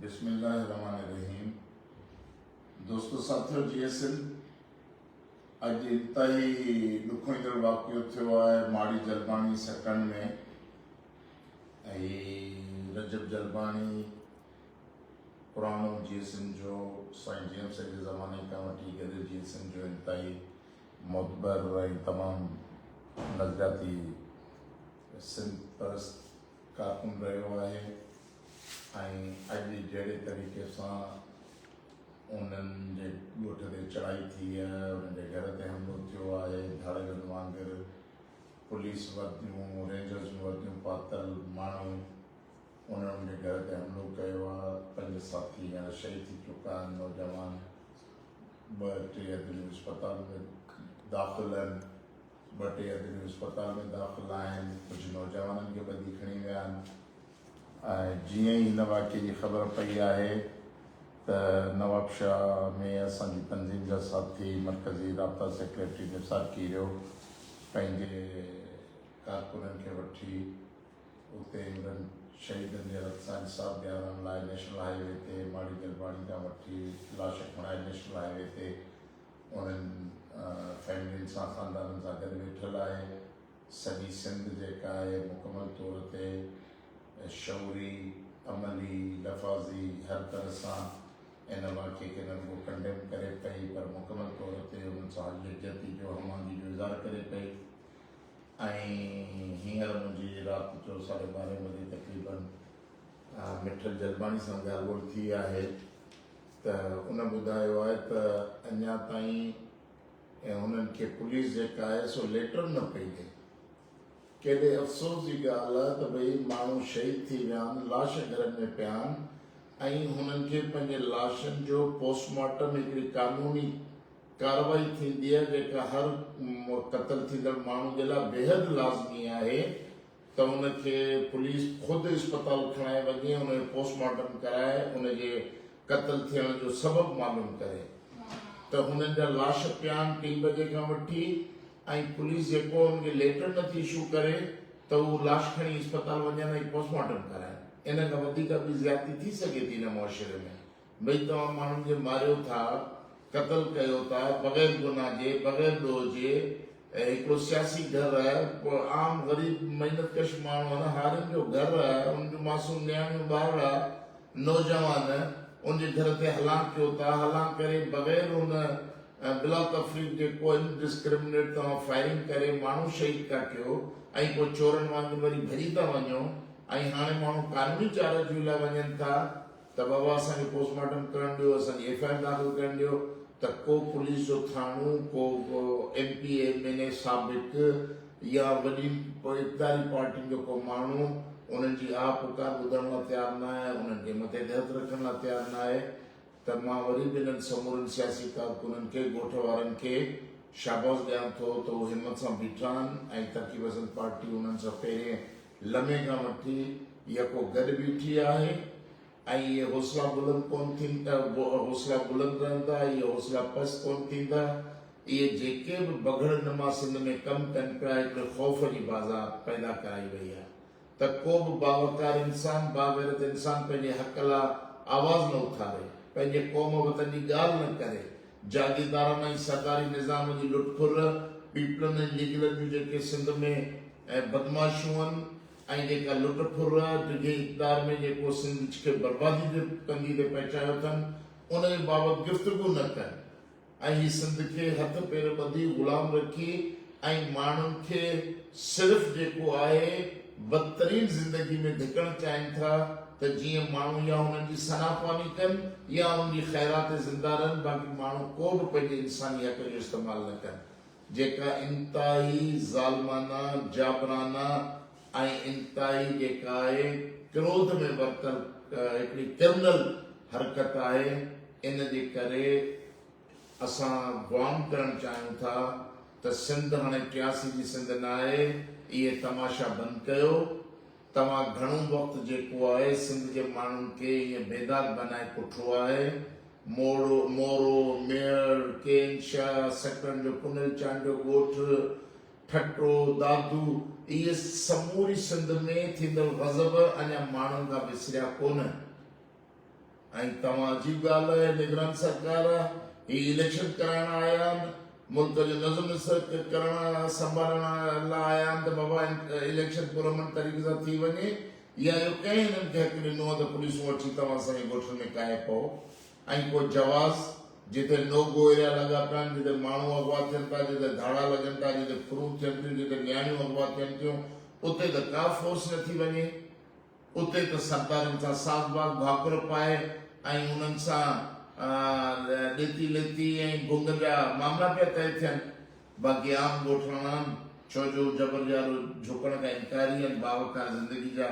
بسم الله الرحمن الرحيم دوستو ساٿيو جي ايس اين اڄ انتهائي ڏکوئيندڙ واقعو ٿيو آهي ماڙي جلباڻي سڪن ۾ ۽ رجب جلباڻي پراڻو جي ايس اين جو سائين جي ايم سيد جي زماني کان وٺي گڏ جي ايس اين جو انتهائي معتبر ۽ تمام نظرياتي سنڌ پرست ڪارڪن رهيو آهي ۽ اڄ جهڙي طريقي سان انهن جي ڳوٺ تي چڙهائي ٿي آهي، انهن جي گهر تي حملو ٿيو آهي، ڌاڙيلن وانگر پوليس ورديون، رينجرز جون ورديون پاتل ماڻهو انهن جي گهر تي حملو ڪيو آهي، پنج ساٿي هينئر شهيد ٿي چڪا آهن، نوجوان ٻه ٽي ادليون اسپتال ۾ داخل آهن. ٻه ٽي ادليون اسپتال ۾ داخل آهن، ڪجهه نوجوانن کي ٻڌي کڻي ويا آهن ۽ جيئن ئي هن واقعي جي خبر پئي آهي ته نوابشاهه ۾ اسان جي تنظيم جا ساٿي مرڪزي رابطا سيڪريٽري نثار کيريو پنهنجي ڪارڪنن کي وٺي اتي انهن شهيدن جي رت سان انصاف ڏيارڻ لاء نيشنل هاء وي تي ماڙي جلباڻي کان وٺي لاش کڻائي نيشنل هاء وي تي انهن فيملين سان خاندانن سان گڏ ويٺل آهي. سڄي سنڌ جيڪا آهي مڪمل طور تي شعوري، عملي، لفاظي هر طرح سان ان واقعي کي نه رڳو ڪنڊيم ڪري پئي پر مڪمل طور تي انهن سان يڪجهتي جو هم آهنگي جو اظهار ڪري پئي ۽ هينئر منهنجي رات جو ساڍي ٻارهين بجي تقريبن مٺل جلباڻي سان ڳالهه ٻولهه ٿي آهي. ته ان ٻڌايو آهي ته اڃا تائين هنن کي پوليس جيڪا آهي سو ليٽر نه پئي ڏئي. ڪيڏي افسوس جي ڳالهه آهي ته ڀئي ماڻهو شهيد ٿي ويا آهن، لاش گهرن ۾ پيا آهن ۽ هنن کي پنهنجي لاشن جو پوسٽ مارٽم هڪڙي قانوني ڪارروائي ٿيندي آهي جيڪا هر قتل ٿيندڙ ماڻهو جي لاء بيحد لازمي آهي ته ان کي پوليس خود اسپتال کڻائي وڃي ان جو پوسٽ مارٽم ڪرائي ان جي قتل ٿيڻ جو سبب معلوم ڪري ته هنن جا لاش پيا آهن ٽين بجي کان وٺي ۽ پوليس جيڪو ان کي ليٽر نٿي اشو ڪري ته هو لاش کڻي اسپتال وڃن ۽ پوسٽ مارٽم ڪرائن ان کان وڌيڪ ٻي زيادتي ٿي سگهي ٿي هن معاشري ۾ ڀئي توهان ماڻهن کي ماريو ٿا، قتل ڪيو ٿا بغير گناهه جي، بغير ڏوهه جي، هڪڙو سياسي گهر آهي، عام غريب محنت ڪش ماڻهو آهن، هارين جو گهر آهي، انهن جون معصوم نياڻيون ٻارڙا، نوجوان ان جي گهر تي هلان ڪيو ٿا، هلان ڪري بغير ان بلا تفريق جي ڪو انڊسڪرمنيٽ توهان فائرنگ ڪري ماڻهو شهيد ٿا ڪيو ۽ پوء چورن وانگر وري ڀڄي ٿا وڃو ۽ هاڻي ماڻهو قانوني چاره جوئي لاء وڃن ٿا ته بابا اسان کي پوسٽ مارٽم ڪرڻ ڏيو، اسان جي ايف I R داخل ڪرڻ ڏيو ته ڪو پوليس جو ٿاڻو، ڪو M P A, M N A سابق يا وڏين اقتداري پارٽين جو ڪو ماڻهو انهن جي آه پڪار ٻڌڻ لاء تيار ناهي، انهن کي مٿي تي هٿ رکڻ لاء تيار ناهي ته مان وري به انهن سمورن سياسي ڪارڪنن کي، ڳوٺ وارن کي شاباس ڏيان ٿو ته هو همت سان بيٺا آهن ۽ ترقي پسند پارٽي انهن سان پهرين لمحي کان وٺي يڪو گڏ بيٺي آهي ۽ اهي حوصلا بلند ڪونه ٿيندا، حوصلا بلند رهندا، اهي حوصلا پست ڪونه ٿيندا. اهي جيڪي به بگهڙ نما سنڌ ۾ ڪم ڪن پيا، هڪڙي خوف جي بازار پيدا ڪرائي وئي آهي ته ڪو به باوقار انسان، باغيرت انسان پنهنجي حق لا آواز نه اٿاري، پنهنجي قوم وطن جي ڳالهه نه ڪري. جاگيردارانه ۽ سرداري نظام جي لٽ ڦر، پيپلن ۽ ليگلن جون جيڪي سنڌ ۾ بدمعاشيون آهن ۽ جيڪا لٽ ڦر، ڊگهي اقتدار ۾ جيڪو سنڌ کي بربادي جي ڪنڌي تي پهچايو اٿن، ان جي بابت گفتگو نه ڪن ۽ هي سنڌ کي هٿ پير ٻڌي غلام رکي ۽ ماڻهن کي صرف جيڪو آهي بدترين زندگي ۾ ڌڪڻ چاهين ٿا ته جيئن ماڻهو يا هنن جي ثنا خواني ڪن يا انهن جي خيرات زنده رهن باقي ماڻهو ڪو به پنهنجي انساني حق جو استعمال نه ڪن جيڪا انتهائي ظالمانه جابرانه ۽ انتهائي جيڪا آهي ڪروڌ ۾ ورتل هڪڙي ڪرمنل حرڪت آهي ان جي ڪري اسان وارن ڪرڻ چاهيون ٿا ته سنڌ هاڻي 83 جي سنڌ ناهي، اهي تماشا بند ڪيو، توهان گهڻو وقت جيڪو آهي سنڌ جي ماڻهن کي ائين بيداد بنائي ڪٺو آهي، موڙو، مورو، ميهڙ، ڪين شاهه، سڪرن جو پنهل چانڊيو ڳوٺ، ٺٽو، دادو، اهي سموري سنڌ ۾ ٿيندڙ غضب اڃا ماڻهن کان وسريا ڪونه. ۽ توهان عجيب ڳالهه آهي نگران سرڪار هي اليڪشن ڪرائڻ آيا آهن ملڪ جو نظم نسق ڪرڻ سنڀالڻ لاء آيا آهن ته بابا اليڪشن پرامن طريقي سان ٿي وڃي يا اهو ڪنهن هنن کي حق ڏنو آهي ته پوليسون وٺي توهان اسان جي ڳوٺن ۾ ڪاهي پئو ۽ ڪو جواز جتي نو گو ايريا لڳا پيا آهن جتي ماڻهو اغوا ٿين ٿا جتي ڌاڙا لڳن ٿا جتي ڦرون ٿين ٿيون جتي نياڻيون اغوا ٿين ٿيون اتي ته ڪا فورس نٿي وڃي اتي ته سردارن سان ساز باز ڀاڪر پائي ۽ انهن سان ڏيتي ليتي ۽ ڀنگ جا معاملا پيا طئي ٿين. باقي عام ڳوٺاڻا آهن، ڇو جو هو جبر جي آڏو جهڪڻ کان انڪاري آهن، باوقار زندگي جا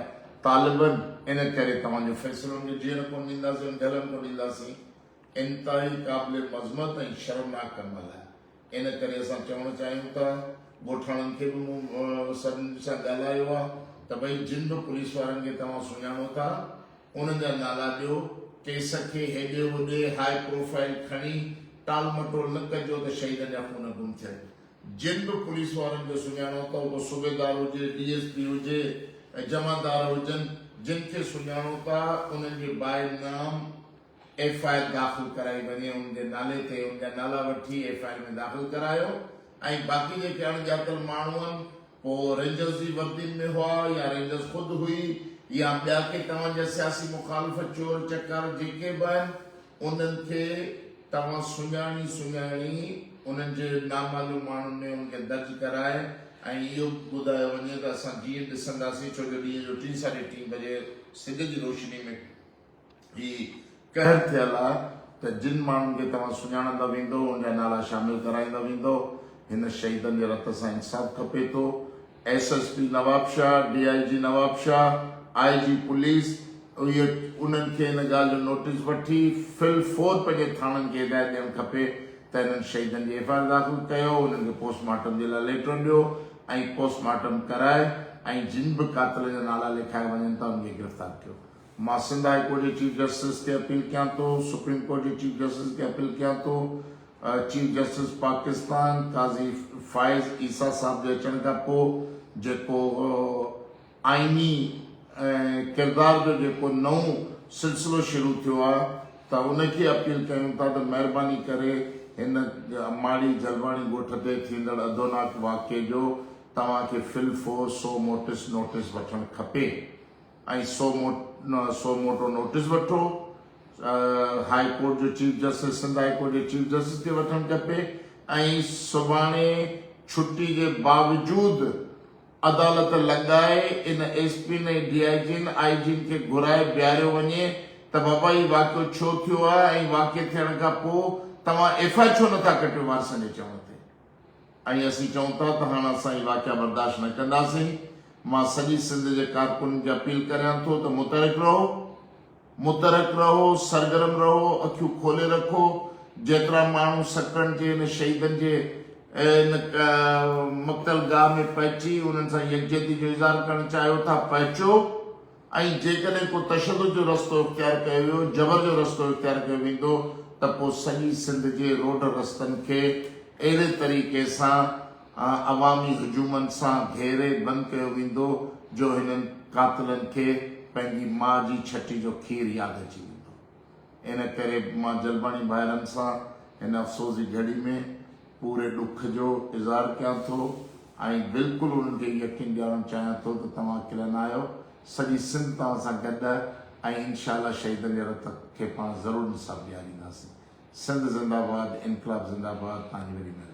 طالب آهن، ان ڪري توهان جو فيصلو انهن کي جيئڻ ڪونه ڏينداسين، انهن کي هلڻ ڪونه ڏينداسين. انتهائي قابل مذمت ۽ شرمناڪ عمل آهي. ان ڪري اسان چوڻ چاهيون ٿا ڳوٺاڻن کي به مون سڀني سان ڳالهايو آهي ته ڀئي جن به پوليس وارن کي توهان سڃاڻو ٿا انهن جا نالا ڏيو، ڪيس کي هيڏي هوڏي هاء پروفائيل کڻي ٽال مٽول نه ڪجو ته شهيدن جا خون گم ٿين. جن به پوليس وارن کي سڃاڻو ٿا اهو صوبيدار هجي، ڊي ايس پي هجي، جمعدار هجن جن کي سڃاڻو ٿا انهن جي باء نام ايف I R داخل ڪرائي وڃي ان جي نالي تي ان جا نالا وٺي ايف I R ۾ داخل ڪرايو ۽ باقي جيڪي اڻ ڄاتل ماڻهو آهن پوء رينجرز جي وردين ۾ هئا يا رينجرز خود هئي يا ٻيا ڪي توهان جا سياسي مخالف چور چڪار جيڪي به آهن انهن کي توهان سڃاڻي سڃاڻي انهن جي نامعلوم ماڻهن ۾ انهن کي درج ڪرائي ۽ اهو به ٻڌايو وڃي ته اسان جيئن ڏسنداسين ڇو جو ڏينهن جو ٽين ساڍي ٽين بجي سج جي روشني ۾ هي قهر ٿيل آ ته جن ماڻهن کي توهان سڃاڻندا ويندؤ ان جا نالا شامل ڪرائيندا ويندؤ. هن شهيدن جي رت سان انصاف کپي ٿو. S S P Nawabshah, D I G Nawabshah, I G police اهي انهن کي ان ڳالهه جو نوٽيس وٺي في الفور پنهنجي ٿاڻن کي هدايت ڏيڻ کپي ته انهن شهيدن جي ايف I R داخل ڪيو، انهن کي پوسٽ مارٽم جي لاء ليٽر ڏيو ۽ پوسٽ مارٽم ڪرائي ۽ جن به قاتلن جا نالا لکايا وڃن ٿا انهن کي گرفتار ڪيو. مان سنڌ هاء ڪورٽ جي چيف جسٽس کي اپيل ڪيان ٿو، سپريم ڪورٽ جي چيف جسٽس کي اپيل ڪيان ٿو، چيف جسٽس پاڪستان قاضي فائز عيسيٰ صاحب جي اچڻ کان پوء جيڪو آئيني ڪردار جو جيڪو نئون سلسلو شروع ٿيو آهي ته ان کي اپيل ڪيون ٿا ته مهرباني ڪري هن ماڙي جلباڻي ڳوٺ تي ٿيندڙ اڌوناڪ واقعي جو توهان کي في الفور سو موٽس نوٽيس وٺڻ کپي. ۽ سو موٽو نوٽيس وٺو، هاء ڪورٽ جو chief justice Sindh high court جي چيف جسٽس کي وٺڻ کپي ۽ سڀاڻي ڇٽي جي باوجود عدالت لڳائي ان ايس پين ۽ ڊي I جين آء جين کي گهرائي بيهاريو وڃي ته بابا هي واقعو ڇو ٿيو آهي ۽ واقعي ٿيڻ کان پوء توهان ايف I ڇو نٿا ڪٽيو وارثن جي چوڻ تي. ۽ اسين چئون ٿا ته هاڻ اسان هي واقعا برداشت نه ڪنداسين. مان سڄي سنڌ جي ڪارڪنن کي اپيل ڪريان ٿو ته متحرڪ رهو، متحرڪ رهو، سرگرم رهو، اکيون کولي رکو، جيترا ماڻهو سڪرنڊ جي ان شهيدن جي ان مقتل گاهه ۾ پهچي انهن سان يڪجهتي جو اظهار ڪرڻ چاهيو ٿا پهچو ۽ جيڪڏهن ڪو تشدد جو رستو اختيار ڪيو ويو، جبر جو رستو اختيار ڪيو ويندو ته پوء سڄي سنڌ جي روڊ رستن کي اهڙي طريقي سان عوامي هجومن سان گهيري بند ڪيو ويندو جو هنن قاتلن کي پنهنجي ماء جي ڇٽي جو کير ياد اچي ويندو. ان ڪري مان جلباڻي ڀائرن سان هن افسوس جي گهڙي ۾ پوري ڏک جو اظهار ڪيان ٿو ۽ بلڪل انهن کي يقين ڏيارڻ چاهيان ٿو ته توهان اڪيلا نه آهيو، سڄي سنڌ توهان سان گڏ آهي ۽ انشاء الله شهيدن جي رت کي پاڻ ضرور انصاف ڏيارينداسين. سنڌ زنده باد، انقلاب زنده باد، توهان جي وڏي مهرباني.